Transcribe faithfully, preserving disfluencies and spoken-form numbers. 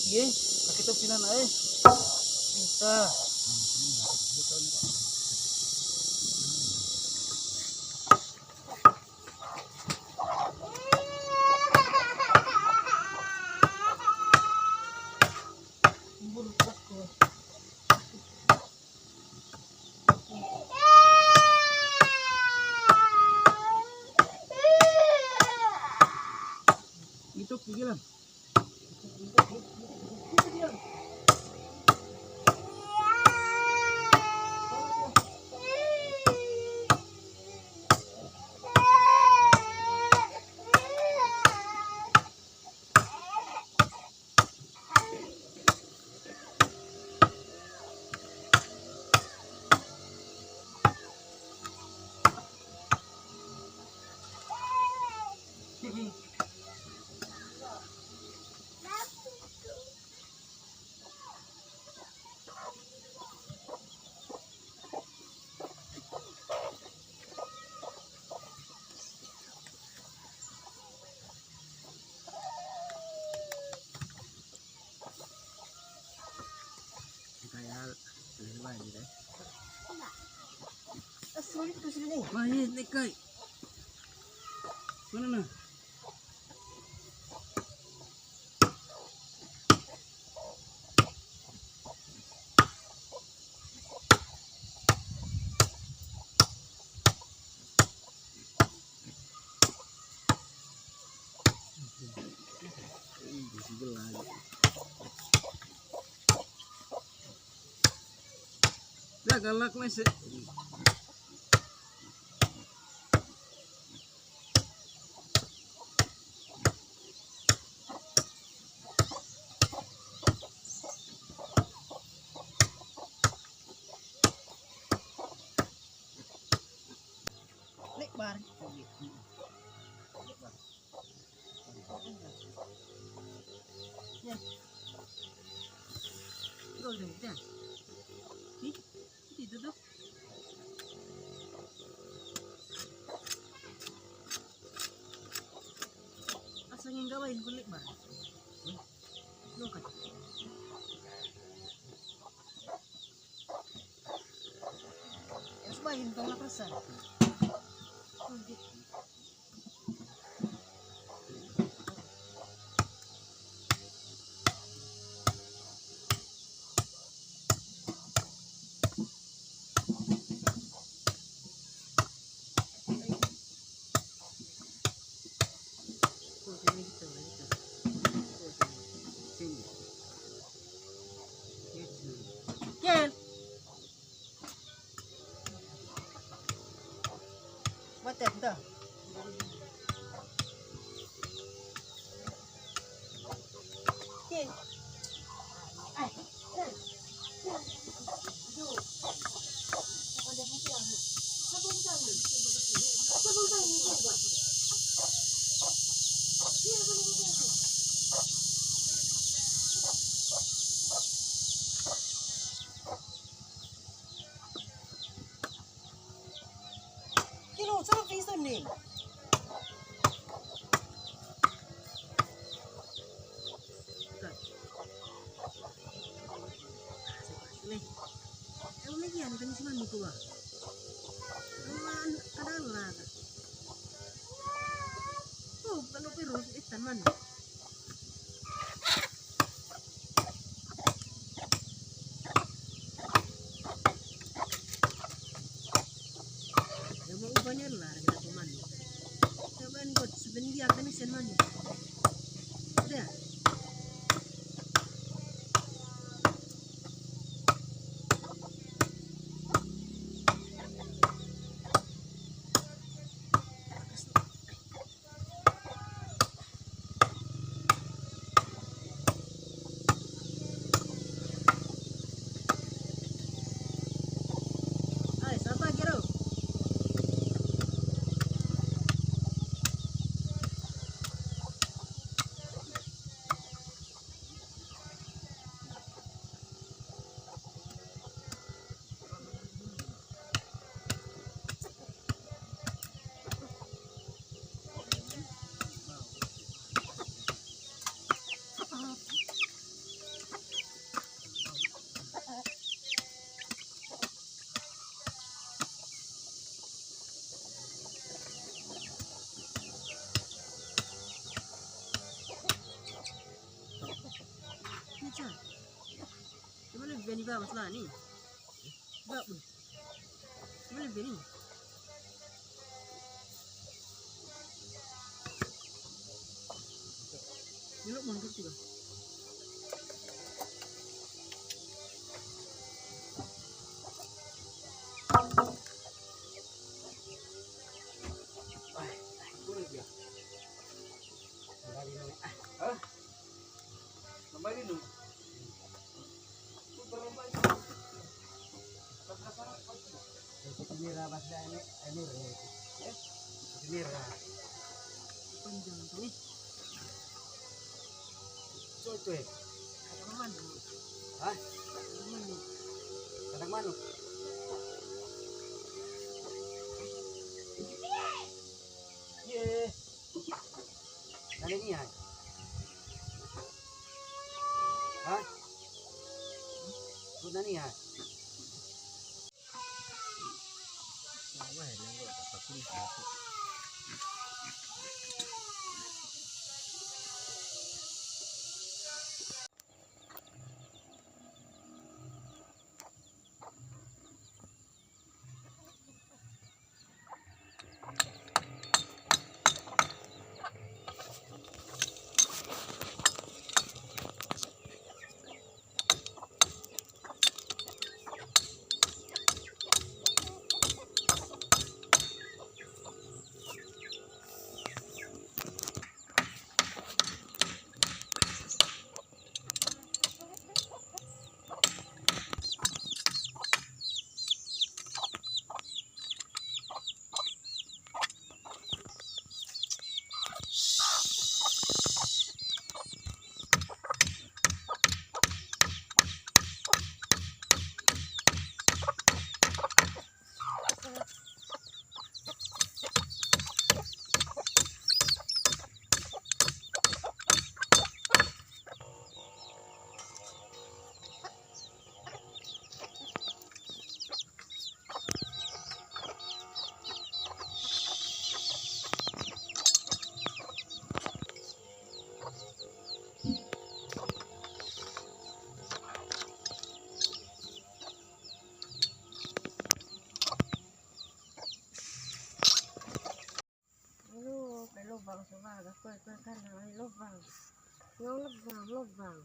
Ye, sakit tuh pinan, eh. Bisa. Itu pikiran. Kayak lebih banyak deh. Sulit tuh sini. Wah, ini nekai. Mana nah? Dah galak nasi. Lebar. Ya. Gol deh, ya. Ih, itu tuh. Asa nginggawain kulit barang. Loh kan. Terus bahin tong lah persen. Kel. Mati dah. Kel. Kilo, sama pisan nih. Nih. Emang lagi anu kan si mandi tuh, Bang. Emang kadang lah. Tuh, kalau virus ikan mandi. Ya, mau ubahnya lah, kita tuh mandi. Coba nih, buat sebenarnya kan ikan mandi. Udah. Ay, sapa kiro? Gabas lah ni. Gabas. Boleh beri. Ini lo mundur juga. Hah? Lomba ini. Lomba ini. Mira, bahasa ini, ini, ini. Mira. Panjang tuh. Cuy, cuy. Kandang manuk. Hah? Kandang manuk. Kandang manuk. Ye. Nani ni ai? Hah? Kau nani ai? Aduh, kayak lubang, coba agak kue, kue kan, lubang. Yang lubang, lubang.